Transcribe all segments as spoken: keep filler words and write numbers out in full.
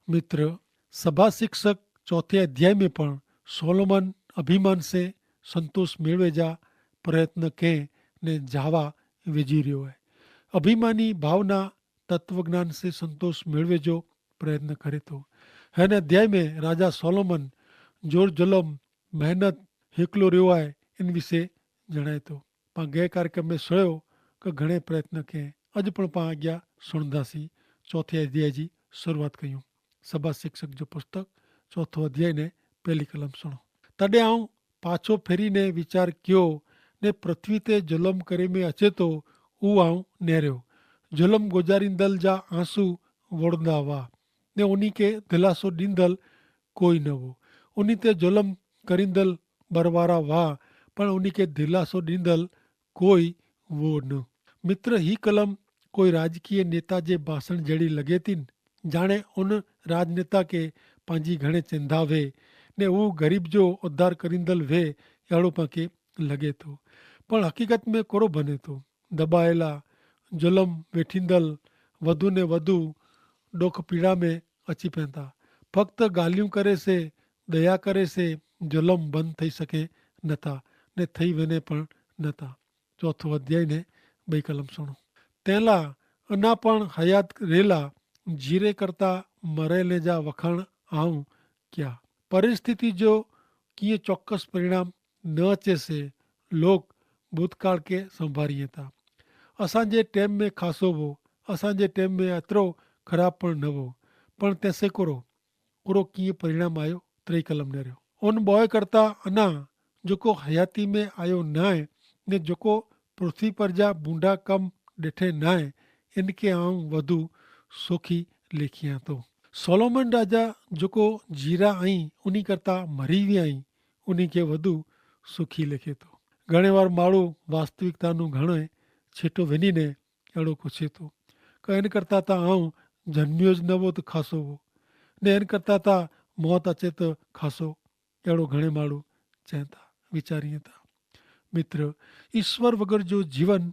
મિત્ર, સભા શિક્ષક ચોથે અધ્યાય મેં પણ સોલોમન અભિમાન સે સંતોષ મેળવે જા પ્રયત્ન કહેં ને જાવા વેજી રહ્યો હૈ. અભિમાની ભાવના તત્વજ્ઞાન સે સંતોષ મેળવે જો પ્રયત્ન કરે તો. હેન અધ્યાય મેં રાજા સોલોમન જોર જલમ મહેનત હેકલો રહ્યો હૈ, એન વિશે જણાય તો. પાં ગય કાર્યક્રમ મેં સયો કે ઘણે પ્રયત્ન કહેં. અજ પણ પાં આજ્ઞા સુણધાસી ચોથે અધ્યાય જી શરૂઆત કહ્યું. સભા શિક્ષક જો પુસ્તક ચોથો અધ્યાય ને પહેલી કલમ સુણો. તદે આઉં પાછો ફેરી ને વિચાર ક્યો, ને પૃથ્વી તે જલમ કરે મેં અચેતો ઉ આઉં નેર્યો. જલમ ગોજારીંદલ જા આંસુ વોડંદા વા, ને ઉની કે ધિલાસો દીંદલ કોઈ ન વો. ઉની તે જલમ કરીંદલ બરવારા વા, પણ ઉની કે ધિલાસો દીંદલ કોઈ વો ન. મિત્ર, હી કલમ કોઈ રાજકીય નેતા જે ભાષણ જેડી લગેતી ન. જાણે ઉન રાજનેતા કે પાંજી ઘણે ચેંધા વે, ને ઉં ગરીબ જો ઉદ્ધાર કરીંદલ વે એડો પાંકે લગેતો. પણ હકીકત મેં કોરો ભનેતો? દબાયેલા, જુલમ વેઠીંદલ વધુ ને વધુ ડોખ પીડા મેં અચી પેંતા. ફક્ત ગાલિયું કરે સે, દયા કરે સે જુલમ બંધ થઈ શકે નતા, ને થઈ વેને પણ નતા. ચોથો અધ્યાય ને બઈ કલમ સુણો. તેલા અના પણ હયાત રહેલા જીરે કરતા મરેલે જા વખાણ આઉં ક્યા? પરિસ્થિતિ જો કિયા ચોક્કસ પરિણામ ન અચે સે લોક ભૂતકાળ કે સંભારી હતા. અસાંજે ટેમ મેં ખાસો વો, અસાંજે ટેમ મેં અતરો ખરાબ પણ ન વો, પણ તેસે કોરો કોરો કિયા પરિણામ આયો? ત્રેય કલમ ને રહ્યો. ઉન બોય કરતા અના જોકો હયાતી મેં આયો નાય, ને જોકો પૃથ્વી પર જા બૂંડા કમ દેઠે નાય, એનકે આઉં વધુ સોખી લેખિયા તો. સોલોમન રાજા જોકો જીરા અહીં ઉની કરતા મરી વ્યા અહીં, ઉની કે વધુ સોખી લેખે તો. ઘણે વાર માળું વાસ્તવિકતાનું ઘણે છેટો વેની ને એડો કોછે તો, કે એન કરતા તા આઉં જન્મ્યો જ નવો તો ખાસો વો, ને એન કરતા તા મોત અચે તો ખાસો. એડો ઘણે માળું ચેતા વિચારી હતા. મિત્ર, ઈસ્વર વગર જો જીવન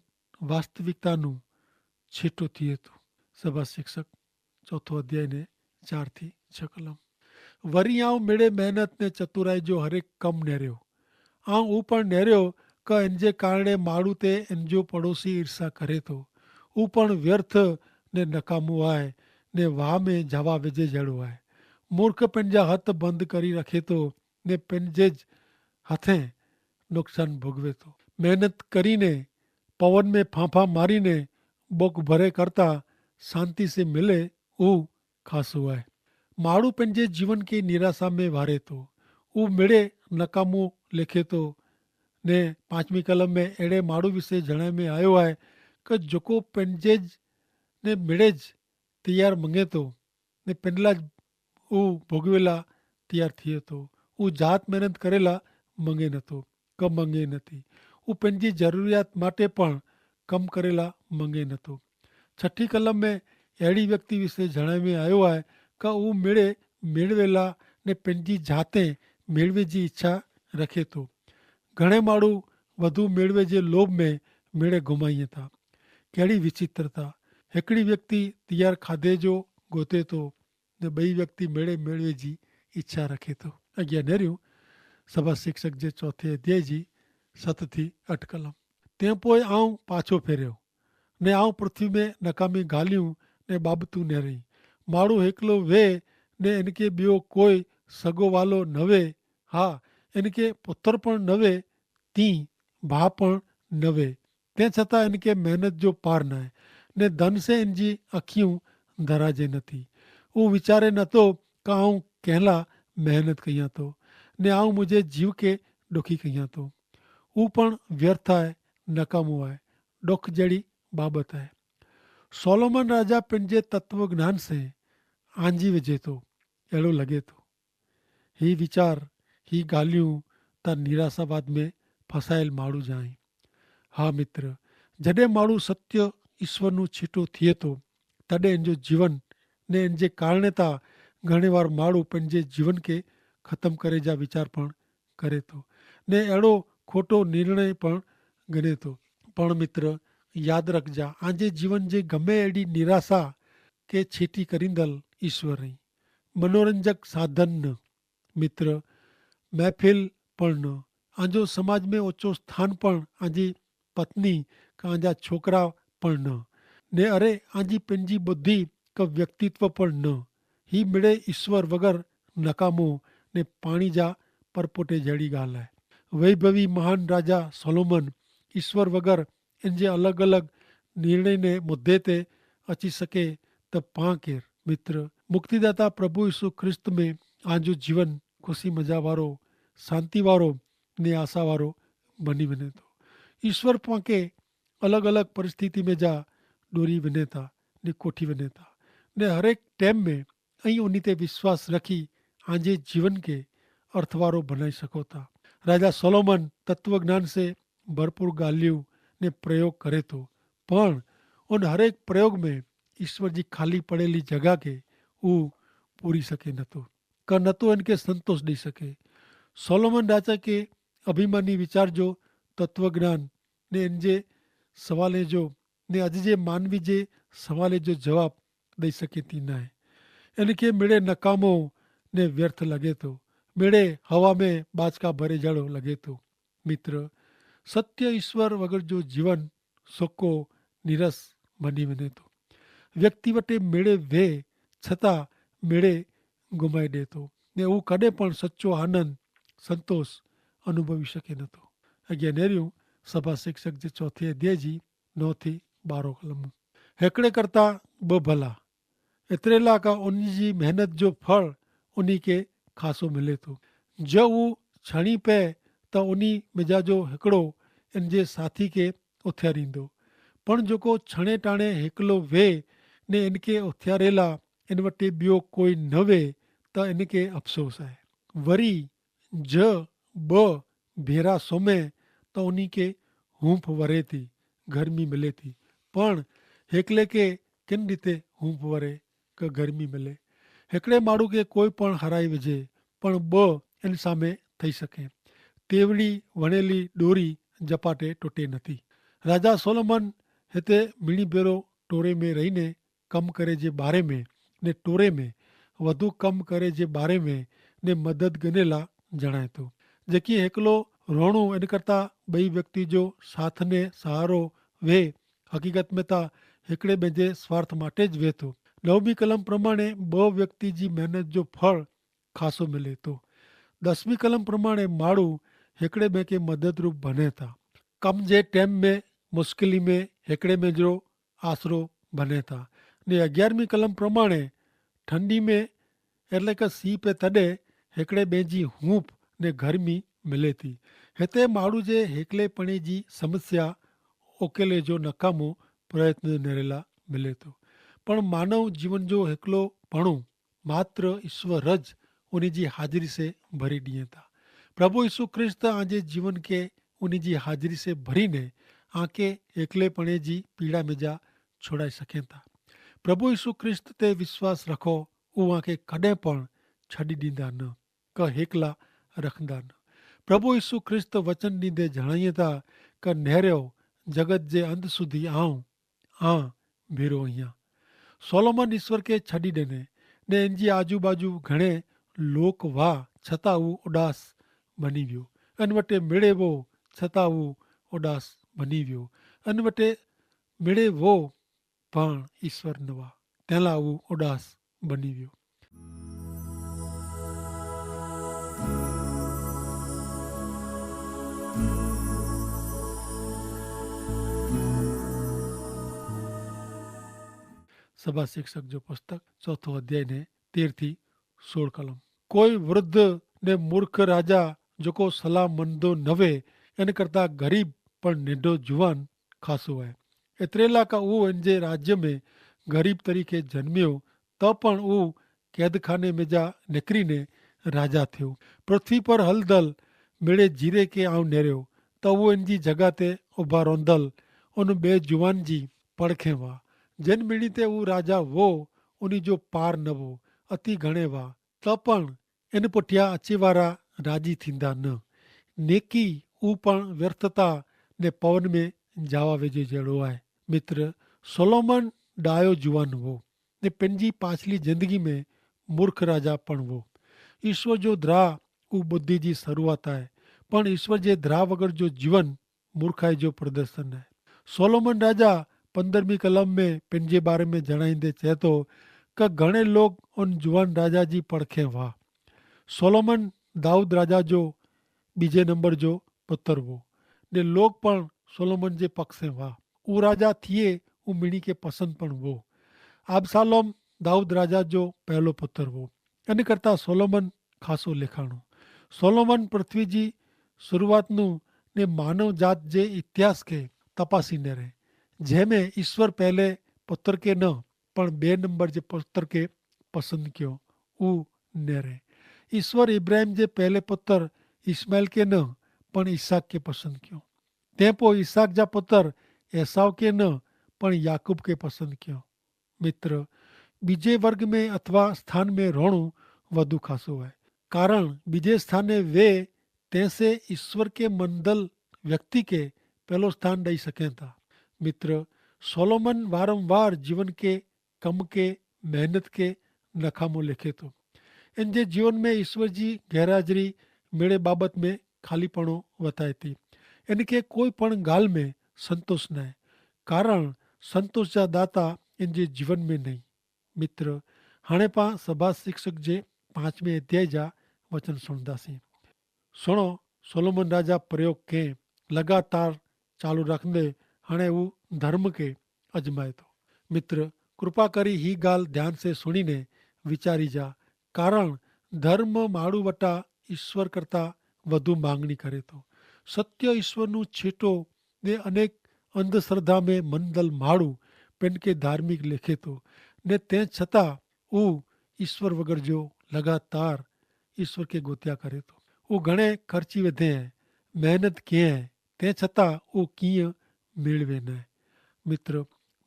વાસ્તવિકતાનું છેટો થી હતો. સભા શિક્ષક ચોથો અધ્યાય ને ચાર થી છ કલમ. વરી આઉં મેડે મહેનત ને ચતુરાઈ જો હરેક કમ નેર્યો. આઉં ઉપણ નેર્યો કે એન જે કારણે માડૂ તે એન જો પડોશી ઈર્ષ્યા કરે તો. ઉપણ વ્યર્થ ને નકામું આય, ને વાહ મેં જવા વેજે જેડો આય. મૂર્ખ પેનજા હત બંધ કરી રખે તો, ને પેનજે જ હથે નુકસાન ભોગવે તો. મહેનત કરીને પવન મેં ફાંફા મારીને બોક ભરે કરતા શાંતિ સે મિલે ઉહ ખાસો આય. માડૂ પેનજે જીવન કે નિરાશા મેં વારે તો, ઉહ મેડે નકામો લેખે તો. ને પાંચમી કલમ મેં એડે માડૂ વિશે જણાય મેં આયો આય કે જોકો પેનજે જ ને મેડે જ તૈયાર મંગે તો, ને પેનલા જ ઉહ ભોગવેલા તૈયાર થિયે તો. ઉહ જાત મહેનત કરેલા મંગે નતો, કમ મંગે નથી. ઉહ પેનજી જરૂરિયાત માટે પણ કમ કરેલા મંગે નતો. છઠી કલમ મેં એડી વ્યક્તિ વિશે જણાય મેં આયો આય કે ઉહ મેડે મેળવેલા ને પેનજી જાતે મેળવે જી ઇચ્છા રખે તો. ઘણે માડૂ વધુ મેળવે જે લોભ મેં મેડે ગુમાઈ થા. કહેડી વિચિત્રતા. હેકડી વ્યક્તિ તૈયાર ખાધે જો ગોતે તો, ને બઈ વ્યક્તિ મેડે મેળવે જી ઇચ્છા રખે તો. અગિયા નેર્યું સભા શિક્ષક જે ચોથે અધ્યાય જી સત થી અઠ કલમ. તે પોય આઉં પાછો ફેર્યો, ને આઉં પૃથ્વી મેં નકામી ગાલિયું ને બાબતું નેરી. માડૂ હેકલો વે, ને એનકે બિયો કોઈ સગોવાલો નવે. હા, એનકે પુત્ર પણ નવે, તી ભા પણ નવે. તે છતાં એનકે મહેનત જો પાર નાય, ને ધન સે એનજી અખિયું ધરાજે નથી. ઉં વિચારે નતો કે આઉં કહેલા મહેનત કહિયા તો, ને આઉં મુઝે જીવ કે ડોખી કહિયા તો. ઉપણ વ્યર્થ આય, નકામો આય, ડોખ જેડી બાબત આય. સોલોમન રાજા પેનજે તત્વજ્ઞાન સે આંજી વજે તો એડો લગે તો. હી વિચાર, હી ગાલિયું તા નિરાશાવાદ મેં ફસાયેલ માડૂ જાઈ. હા મિત્ર, જડે માડૂ સત્ય ઈસ્વરનું છીટો થિયે તો, તડે એનજો જીવન ને એનજે કારણે તા ઘણે વાર માડૂ પેનજે જીવન કે ખતમ કરે જા વિચાર પણ કરે તો, ને એડો ખોટો નિર્ણય પણ ગણે તો. પણ મિત્ર, યાદ રખજા, આજે જીવન જે ગમે એડી નિરાશા કે છેટી કરીંદલ ઈસ્વર નહીં. મનોરંજક સાધન ન, મિત્ર, મહેફિલ પણ ન, આજો સમાજ મેં ઓછો સ્થાન પણ આજી પત્ની કા આજા છોકરા પણ ન, ને અરે આજી પૈજી બુદ્ધિ કા વ્યક્તિત્વ પણ ન. હી મેડે ઈસ્વર વગર નકામો ને પાણી જા પરપોટે જેડી ગાલ હૈ. વૈભવી મહાન રાજા સોલોમન ઈસ્વર વગર એન જે અલગ અલગ નિર્ણય ને મુદ્ધે તે અચી સકે, તો પાં કેર? મિત્ર, મુક્તિદાતા પ્રભુ ઈસુ ખ્રિસ્ત મેં આજો જીવન ખુશી મજા વારો, શાંતિ વારો ને આશા વારો બની વેને તો. ઈસ્વર પાંકે અલગ અલગ પરિસ્થિતિ મેં જા ડોરી વેને તા, ને કોઠી વેને તા, ને હરેક ટેમ મેં અહીં ઉની તે વિશ્વાસ રખી આજે જીવન કે અર્થવારો ભનાઈ શકો તા. રાજા સોલોમન તત્વજ્ઞાન સે ભરપૂર ગાલિયું ને પ્રયોગ કરે તો, પણ ઉન હરેક પ્રયોગ મેં ઈસ્વર જી ખાલી પડેલી જગા કે ઉહ પૂરી સકે નતો, કા નતો એન કે સંતોષ દઈ સકે. સોલોમન રાજા કે અભિમાની વિચાર જો તત્વજ્ઞાન ને એન જે સવાલે જો ને અજ જે માનવી જે સવાલે જો જવાબ દઈ સકે તી નાય. એન કે મેડે નકામો ને વ્યર્થ લગે તો, મેડે હવા મેં બાચકા ભરે જડો લગે તો. મિત્ર, સત્ય ઈસ્વર વગર જો જીવન સોકો નિરસ બની વેને તો. વ્યક્તિ વટે મેડે વે છતાં મેડે ગુમાઈ દેતો, ને ઉં કદે પણ સચો આનંદ સંતોષ અનુભવી શકે નતો. અજ્ઞા નેર્યું સભા શિક્ષક જે ચોથે અધ્યાય જી નોથી બારો કલમ. હેકડ઼ે કરતા બભલા એતરેલા કા ઉની જી મહેનત જો ફળ ઉની કે ખાસો મિલે તો. જો ઉં છણી પે તો ઉની મેજા જો હેકડો એન જે સાથી કે ઉથ્યારીંદો. પણ જોકો છણે ટાણે હેકલો વે ને એન કે ઉથ્યારેલા એન વટે બ્યો કોઈ નવે, તો એન કે અફસોસ આય. વરી જ બ ભેરા સોમે તો ઉની કે હૂંફ વરે તી, ગરમી મિલે તી. પણ હેકલે કે કેન રીતે હૂંફ વરે કે ગરમી મિલે? હેકડ઼ે માણૂ કે કોઈ પણ હરાઈ વજે, પણ બ એન સામે થઈ સકે. તેવડી વણેલી ડોરી જપાટે ટોટે નથી. રાજા સોલોમન હેતે મિણી ભેરો ટોરે મેં રહીને કમ કરે જે બારે મેં ને ટોરે મેં વધુ કમ કરે જે બારે મેં ને મદદ ગનેલા જણાયતો. જેકી હેકલો રોણું એન કરતા બઈ વ્યક્તિ જો સાથ ને સહારો વે, હકીકત મેં તા હેકડ઼ે બેજે સ્વાર્થ માટે જ વેતો. નવમી કલમ પ્રમાણે બહ વ્યક્તિ જી મહેનત જો ફળ ખાસો મિલે તો. દસમી કલમ પ્રમાણે માળું હેકડ઼ે બેંકે મદદરૂપ ભને થા. કમ જે ટેમ મેં મુશ્કેલી મેં હેકડ઼ે બેંજરો આશરો ભને થા. ને અગિયારમી કલમ પ્રમાણે ઠંડી મેં એટલે કે સી પે તદે હેકડ઼ે બેંજી હૂંફ ને ગરમી મિલે થી. હેતા માળું જે હેકલે પણે જી સમસ્યા ઓકેલે જો નકામો પ્રયત્ન નરેલા મિલે તો. પણ માનવ જીવન જો હેકલો પણો માત્ર ઈસ્વર જ ઉની જી હાજરી સે ભરી દિયે તા. પ્રભુ ઈસુ ખ્રિસ્ત આજે જીવન કે ઉની જી હાજરી સે ભરી ને આકે હેકલે પણે જી પીડા મેં જા છોડાઈ સકે તા. પ્રભુ ઈસુ ખ્રિસ્ત તે વિશ્વાસ રખો, ઉહ આકે કદે પણ છડી દીંદા ન, કે હેકલા રખંદા ન. પ્રભુ ઈસુ ખ્રિસ્ત વચન દીંદે જણાયે તા કે નહર્યો જગત જે અંત સુધી આઉં આ ભીરો અહિયા. સોલોમન ઈસ્વર કે છડી દેને ને એનજી આજુબાજુ ઘણે લોક વાહ છતાં ઉં ઉડાસ બની વ્યો. એન વટે મેળે વો છતાં ઉં ઉડાસ બની વ્યો. એન વટે મેળે વો પણ ઈસ્વર નવા તેલા ઉં ઉડાસ બની વ્યો. સભા શિક્ષક જો પુસ્તક ચોથો અધ્યાય ને તેર થી સોળ કલમ. કોઈ વૃદ્ધ ને મૂર્ખ રાજા જોકો સલાહ મનદો નવે એન કરતા ગરીબ પણ નેડો જુવાન ખાસો હૈ. એતરેલા કા ઉહ એન જે રાજ્ય મેં ગરીબ તરીકે જન્મ્યો તો પણ ઉહ કેદખાને મેં જા નેકરી ને રાજા થયો. પૃથ્વી પર હલદલ મેળે જીરે કે આવ નેર્યો તો ઉહ એન જી જગા તે ઉભા રોંધલ ઉન બે જુવાન જી પડખે વા. જેન મિણી તે ઉહ રાજા વો ઉની જો પાર નવો અતિ ઘણે વા. તો પણ એન પુઠ્યા અચેવારા રાજી થીંદા ન. નેકી ઉપણ વ્યર્થતા ને પવન મેં જાવા વેજે જેડો આય. મિત્ર, સોલોમન ડાયો જુવાન હો ને પેનજી પાછલી જિંદગી મેં મૂર્ખ રાજા પણ વો. ઈસ્વર જો દ્રાહ ઉં બુદ્ધિ જી શરૂઆત આય, પણ ઈસ્વર જે દ્રાહ વગર જો જીવન મૂર્ખાઈ જો પ્રદર્શન આય. સોલોમન રાજા પંદ્રહમી કલમ મેં પેનજે બારે મેં જણાઈંદે ચેતો, કે ઘણે લોગ અન જુવાન રાજા જી પડખે વા. સોલોમન દાઉદ રાજા જો બીજે નંબર જો પુતર વો, ને લોગ પણ સોલોમન જે પક્ષે વા. ઉરાજા થિયે ઉં મિણી કે પસંદ પણ વો. આબ્સાલોમ દાઉદ રાજા જો પહેલો પુતર વો. એન કરતા સોલોમન ખાસો લેખાણો. સોલોમન પૃથ્વી જી શરૂઆતનું ને માનવજાત જે ઇતિહાસ કે તપાસી ને રહે, જેહ મેં ઇશ્વર પહેલે પુતર કે ન પણ બે નંબર જે પુતર કે પસંદ ક્યો. ઉ ને રહે, ઇશ્વર ઇબ્રાહિમ જે પહેલે પુતર ઇશ્માઇલ કે ન પણ ઇસાક કે પસંદ ક્યો. તે પો ઇસાક જા પુતર એસાવ કે ન પણ યાકૂબ કે પસંદ ક્યો. મિત્ર, બીજે વર્ગ મેં અથવા સ્થાન મેં રોણું વધુ ખાસું હૈ. કારણ બીજે સ્થાને વે તેસે ઇશ્વર કે મંદલ વ્યક્તિ કે પહેલો સ્થાન દઈ સકેતા. મિત્ર, સોલોમન વારંવાર જીવન કે કમ કે મહેનત કે નખામો લેખે તો. એન જે જીવન મેં ઇશ્વર જી ગેરહાજરી મેળે બાબત મેં ખાલી પણો વતાય તી. એન કે કોઈ પણ ગાલ મેં સંતોષ નાય, કારણ સંતોષ જા દાતા એન જે જીવન મેં નહીં. મિત્ર, હણે પાં સભા શિક્ષક જે પાંચમે અધ્યાય જા વચન સુણદા સી. સુણો, સોલોમન રાજા પ્રયોગ કે લગાતાર ચાલુ રાખને હણે ઉં ધર્મ કે અજમાયતો. મિત્ર, કૃપા કરી હી ગાલ ધ્યાન સે સુણીને વિચારી જા, કારણ ધર્મ માડૂ વટા ઇશ્વર કરતા વધુ માંગણી કરે તો. સત્ય ઇશ્વરનું છેટો ને અનેક અંધશ્રદ્ધા મેં મનદલ માડૂ પેનકે ધાર્મિક લેખે તો, ને તે છતાં ઉં ઇશ્વર વગર જો લગાતાર ઇશ્વર કે ગોત્યા કરે તો. ઉં ઘણે ખર્ચી વધે હૈ, મહેનત કે હૈ, તે છતાં ઉં કિયા મેળવે નાય. મિત્ર,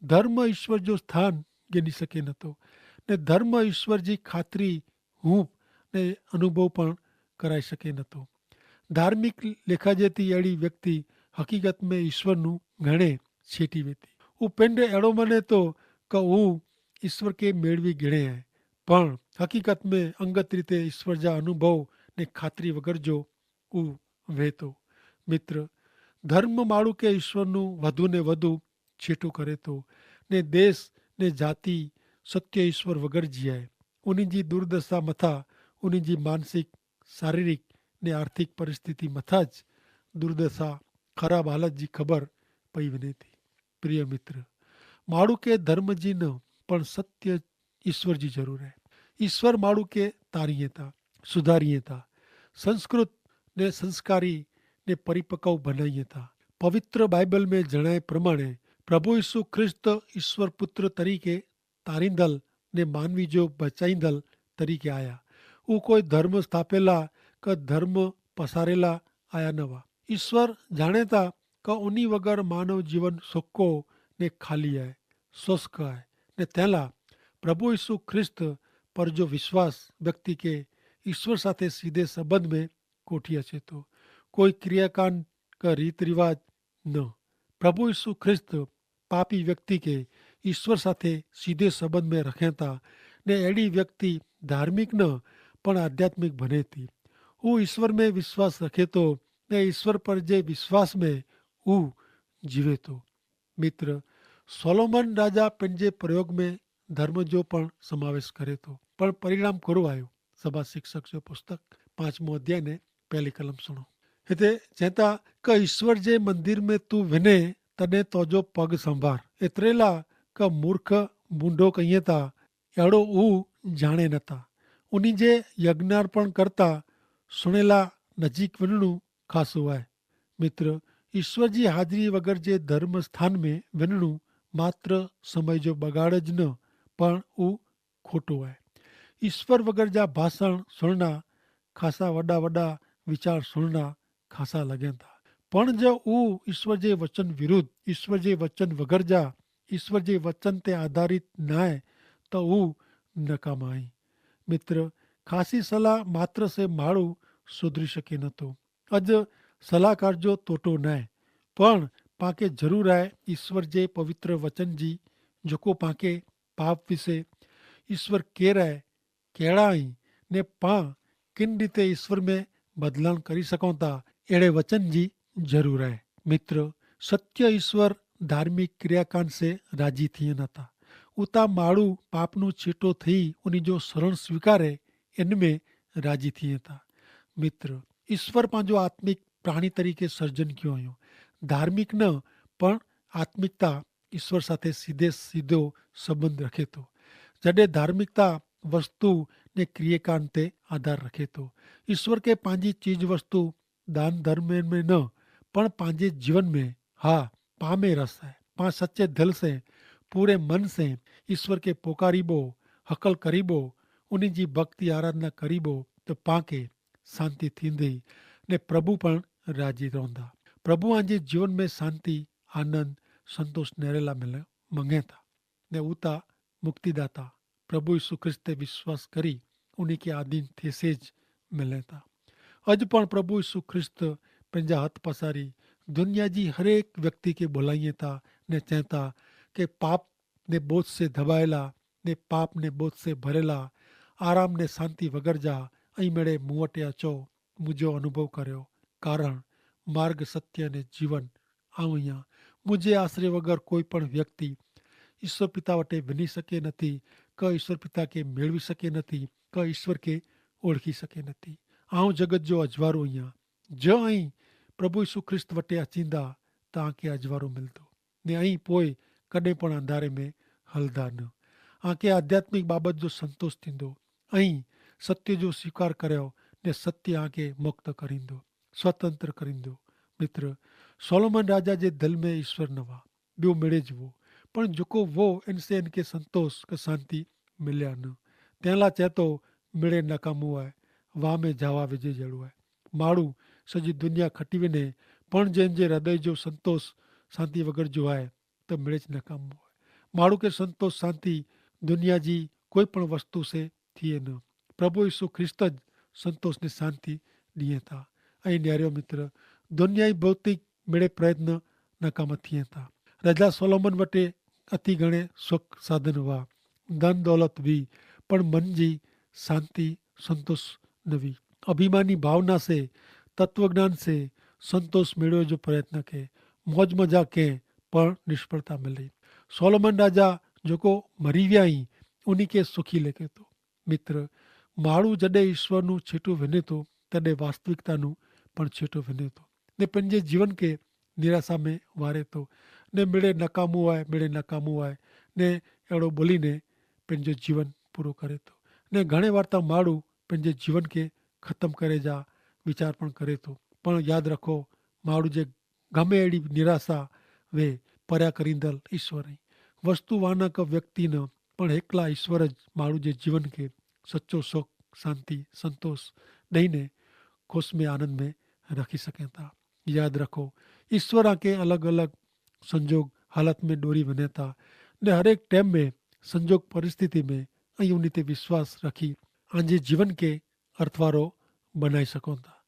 ધર્મ ઇશ્વર જો સ્થાન ગેની શકે નતો, ને ધર્મ ઇશ્વર જી ખાતરી હૂંપ ને અનુભવ પણ કરાઈ શકે નતો. ધાર્મિક લેખાજેતી એડી વ્યક્તિ હકીકત મેં ઇશ્વરનું ઘણે છેટી વેતી. ઉપેંડ એડો મને તો કે ઉં ઇશ્વર કે મેળવી ગિણે હૈ, પણ હકીકત મેં અંગત રીતે ઇશ્વર જા અનુભવ ને ખાતરી વગર જો ઉં વહેતો. મિત્ર, ધર્મ માળું કે ઇશ્વરનું વધુ ને વધુ છેટું કરે તો, ને દેશ ને જાતિ સત્ય ઇશ્વર વગર જીયાએ. ઉની જી દુર્દશા મતા ઉની જી માનસિક, શારીરિક ને આર્થિક પરિસ્થિતિ મતા જ દુર્દશા, ખરાબ હાલત જી ખબર પઈ વને થી. પ્રિય મિત્ર, માળું કે ધર્મ જી ન પણ સત્ય ઇશ્વર જી જરૂર હૈ. ઇશ્વર માળું કે તારી હેતા, સુધારી હેતા, સંસ્કૃત ને સંસ્કારી ને પરિપક્વ ભનાઈ હેતા. પવિત્ર બાઈબલ મેં જણાય પ્રમાણે પ્રભુ ઇશુ ખ્રિસ્ત ઇશ્વર પુત્ર તરીકે તારીંદલ ને માનવી જો બચાઈંદલ તરીકે આયા. ઉં કોઈ ધર્મ સ્થાપેલા કે ધર્મ પસારેલા આયા નવા. ઇશ્વર જાણેતા કે ઉની વગર માનવ જીવન સોકો ને ખાલી આય, સોસ્ક આય. ને તેલા પ્રભુ ઇશુ ખ્રિસ્ત પર જો વિશ્વાસ વ્યક્તિ કે ઇશ્વર સાથે સીધે સંબંધ મેં કોઠી અચેતો. કોઈ ક્રિયાકાન કે રીતરિવાજ ન. પ્રભુ ઇશુ ખ્રિસ્ત પાપી વ્યક્તિ કે ઇશ્વર સાથે સીધે સંબંધ મેં રખેતા, ને એડી વ્યક્તિ ધાર્મિક ન પણ આધ્યાત્મિક ભનેતી. ઉં ઇશ્વર મેં વિશ્વાસ રખેતો, ને ઇશ્વર પર જે વિશ્વાસ મેં ઉં જીવેતો. મિત્ર, સોલોમન રાજા પન જે પ્રયોગ મેં ધર્મ જો પણ સમાવેશ કરે તો, પણ પરિણામ કરો આયો? સભા શિક્ષક જો પુસ્તક પાંચમો અધ્યાય ને પહેલી કલમ સુણો. હેતા ચેતા કે ઈસ્વર જે મંદિર મેં તું વિને તને તોજો પગ સંભાર. એતરેલા કે મૂર્ખ બૂંડો કહિયે તા એડો ઉં જાણે નતા. ઉની જે યજ્ઞાર્પણ કરતા સુણેલા નજીક વિનણું ખાસું આય. મિત્ર, ઈસ્વર જી હાજરી વગર જે ધર્મસ્થાન મેં વિનણું માત્ર સમય જો બગાડ જ ન પણ ઉં ખોટું આય. ઈસ્વર વગર જા ભાષણ સુણના ખાસા વડા વડા વિચાર સુણના ખાસા લગેતા. પણ જો ઉં ઈસ્વર જે વચન વિરુદ્ધ ઈસ્વર જે વચન વગર જા ઈસ્વર જે વચન તે આધારિત નાય તો ઉં નકામાઈ. મિત્ર, ખાસી સલાહ માત્ર સે માળું સુધરી શકે નતો. અજ સલાહકાર જો તોટો નાય, પણ પાંકે જરૂર આય ઈસ્વર જે પવિત્ર વચન જી, જોકો પાંકે પાપ વિશે ઈસ્વર કેર આય કહેડા હી ને પાં કિન રીતે ઈસ્વર મેં બદલાણ કરી સકોતા? એડે વચન જી જરૂર હૈ. મિત્ર, સત્ય ઈસ્વર ધાર્મિક ક્રિયાકાંડ સે રાજી થિયે ન થા. ઉતા માડૂ પાપનું છીટો થી ઉની જો સરળ સ્વીકારે એન મેં રાજી થિયે થા. મિત્ર, ઈસ્વર પાંજો આત્મિક પ્રાણી તરીકે સર્જન ક્યો અયો. ધાર્મિક ન પણ આત્મિકતા ઈસ્વર સાથે સીધે સીધો સંબંધ રખે તો. જડે ધાર્મિકતા વસ્તુ ને ક્રિયાકાંડ તે આધાર રખે તો. ઈસ્વર કે પાંજી ચીજ વસ્તુ દાન ધર્મે મેં ન પણ પાંજે જીવન મેં, હા, પામે રસ હૈ. પાં સચ્ચે ધલ સે, પૂરે મન સે ઈસ્વર કે પોકારી બો, હકલ કરી બો, ઉની જી ભક્તિ આરાધના કરી બો, તો પાંકે શાંતિ થીંદી ને પ્રભુ પણ રાજી રોંદા. પ્રભુ આજે જીવન મેં શાંતિ, આનંદ, સંતોષ નેરેલા મેં મંગેતા. ને ઉતા મુક્તિદાતા પ્રભુ ઈસુ ખ્રિસ્ત તે વિશ્વાસ કરી ઉની કે આધીન થેસે જ મેલેતા. અજ પણ પ્રભુ ઈસુ ખ્રિસ્ત પૈંજા હત પસારી દુનિયા જી હરેક વ્યક્તિ કે બોલાઈ થા ને ચેંતા કે પાપ ને બોજ સે ધબાયેલા ને પાપ ને બોજ સે ભરેલા, આરામ ને શાંતિ વગર જા અહીં મેળે મુવટે અચો. મુજો અનુભવ કર્યો, કારણ માર્ગ સત્ય ને જીવન આઉં હિયા. મુઝે આશરે વગર કોઈ પણ વ્યક્તિ ઈસ્વર પિતા વટે વિની શકે નથી, કે ઈસ્વર પિતા કે મેળવી શકે નથી, કે ઈસ્વર કે ઓળખી શકે નથી. આઉં જગત જો અજવારો હિયા. જો અહીં પ્રભુ ઈસુ ખ્રિસ્ત વટે અચીંદા, તો આંકે અજવારો મિલતો ને અહીં પોય કદે પણ અંધારે મેં હલદા ન. આંકે આધ્યાત્મિક બાબત જો સંતોષ થીંદો. અહીં સત્ય જો સ્વીકાર કર્યો ને સત્ય આંકે મુક્ત કરીંદો, સ્વતંત્ર કરીંદો. મિત્ર, સોલોમન રાજા જે ધલ મેં ઈસ્વર નવા બ્યો મેળે જવો, પણ જોકો વો એનસે એનકે સંતોષ કે શાંતિ મિલ્યા ન. તેનલા ચેતો મેળે નકામો આય, વા મેં જાવા વેજે જેડો આય. માડૂ સજી દુનિયા ખટી વેને, પણ જેન જે હૃદય જો સંતોષ શાંતિ વગર જો આય, તો મેળે જ નકામો આય. માડૂ કે સંતોષ શાંતિ દુનિયા જી કોઈ પણ વસ્તુ સે થિયે ન. પ્રભુ ઈસુ ખ્રિસ્ત જ સંતોષ ને શાંતિ દિયે થા. અહીં નેર્યો મિત્ર, દુનિયાઈ ભૌતિક મેળે પ્રયત્ન નકામા થિયે થા. રજા સોલોમન વટે અતિ ગણે સુખ સાધન વા, ધન દોલત વી, પણ મન જી શાંતિ સંતોષ નવી. અભિમાની ભાવના સે તત્વજ્ઞાન સે સંતોષ મેળવે જો પ્રયત્ન કે મોજમજા કે પણ નિષ્ફળતા મિલે. સોલોમન રાજા જોકો મરી વ્યાઈ ઉની કે સુખી લેખે તો. મિત્ર, માણુ જડે ઈસ્વરનું છેટું વિને તો તેડે વાસ્તવિકતાનું પણ છેટું વિને તો, ને પન જે જીવન કે નિરાશા મેં વારે તો, ને મેળે નકામું આય મેળે નકામું આય, ને એડો બોલી ને પન જો જીવન પૂરો કરે તો. ને ઘણે વાર્તા માણુ પન જે જીવન કે ખતમ કરે જા વિચાર પણ કરે તો. પણ યાદ રખો, માણુ જે ગમે એડી નિરાશા વે પર્યા કરીંદલ ઈસ્વર હૈં. વસ્તુ વાનક વ્યક્તિ ન પણ હેકલા ઈસ્વર જ માણુ જે જીવન કે સચો સુખ, શાંતિ, સંતોષ દઈને ખુશ મેં આનંદ મેં રાખી સકેતા. યાદ રખો, ઈસ્વર આકે અલગ અલગ સંજોગ હાલત મેં ડોરી વનેતા, ને હરેક ટેમ મેં સંજોગ પરિસ્થિતિ મેં અહીં ઉની તે વિશ્વાસ રાખી આજે જીવન કે અર્થવારો બનાઈ સકોતા.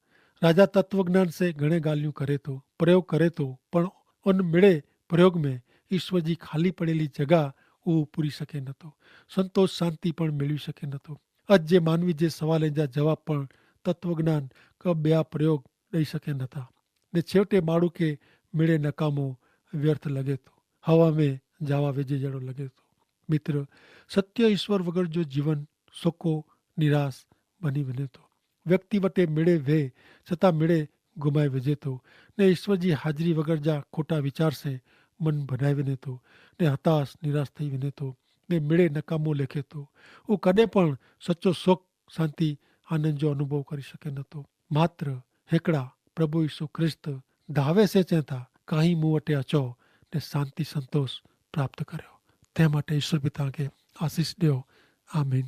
રાજા તત્વજ્ઞાન સે ઘણે ગાલિયું કરે તો, પ્રયોગ કરે તો, પણ અન મેળે પ્રયોગ મેં ઈસ્વર જી ખાલી પડેલી જગા ઉહ પૂરી સકે નતો. સંતોષ શાંતિ પણ મેળવી સકે નતો. અજ જે માનવી જે સવાલે જા જવાબ પણ તત્વજ્ઞાન કે બ્યા પ્રયોગ દઈ સકે નતા. ને છેવટે માણુ કે મેળે નકામો વ્યર્થ લગે તો, હવા મેં જાવા વેજે જેડો લગે તો. મિત્ર, સત્ય ઈસ્વર વગર જો જીવન સોકો નિરાશ બની વને તો. વ્યક્તિ વટે મેળે વે છતાં મેળે ગુમાઈ વજે તો, ને ઈસ્વર જી હાજરી વગર જા ખોટા વિચાર સે મન ભનાઈ વને તો, ને હતાશ નિરાશ થઈ વને તો, ને મેળે નકામો લેખે તો. ઉં કદે પણ સચો સોક શાંતિ આનંદ જો અનુભવ કરી શકે નતો. માત્ર હેકડા પ્રભુ ઈસુ ખ્રિસ્ત ધાવે સે ચેતા, કાંઈ મું વટે અચો ને શાંતિ સંતોષ પ્રાપ્ત કર્યો. તે માટે ઈસુ પિતા કે આશીસ દેઓ. આમીન.